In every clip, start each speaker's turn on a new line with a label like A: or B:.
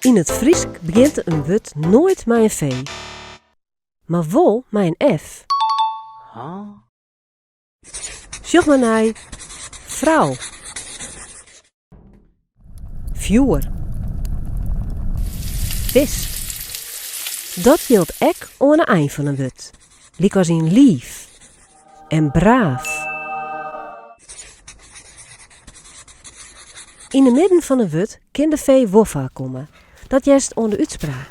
A: Yn it Frysk begjint in wurd noait mei in V, mar wol mei in F. Sjoch mar nei frou, fjoer, fisk. Dat jildt ek oan 'e ein fan in wurd, lykas yn liif en braaf. Yn 'e midden fan in wurd kin de V wol foarkomme. Dat hearst oan de útspraak.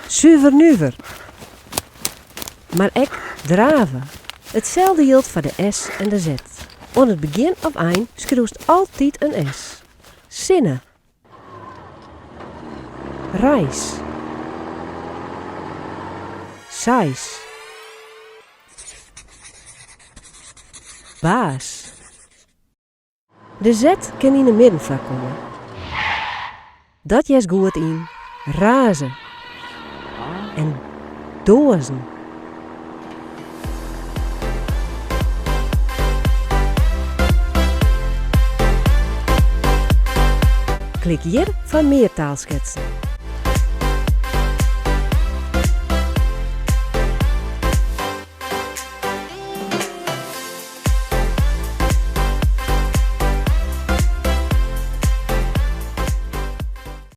A: Suver nuver. Mar ek drave. Itselde jildt foar de S en de Z. Oan it begjin of ein skriuwst altyd in S. Sinne. Reis. Seis. Baas. De Z kin yn 'e midden foarkomme. Dat hearst goed yn raze en doazen. Klik hjir foar mear taalsketsen.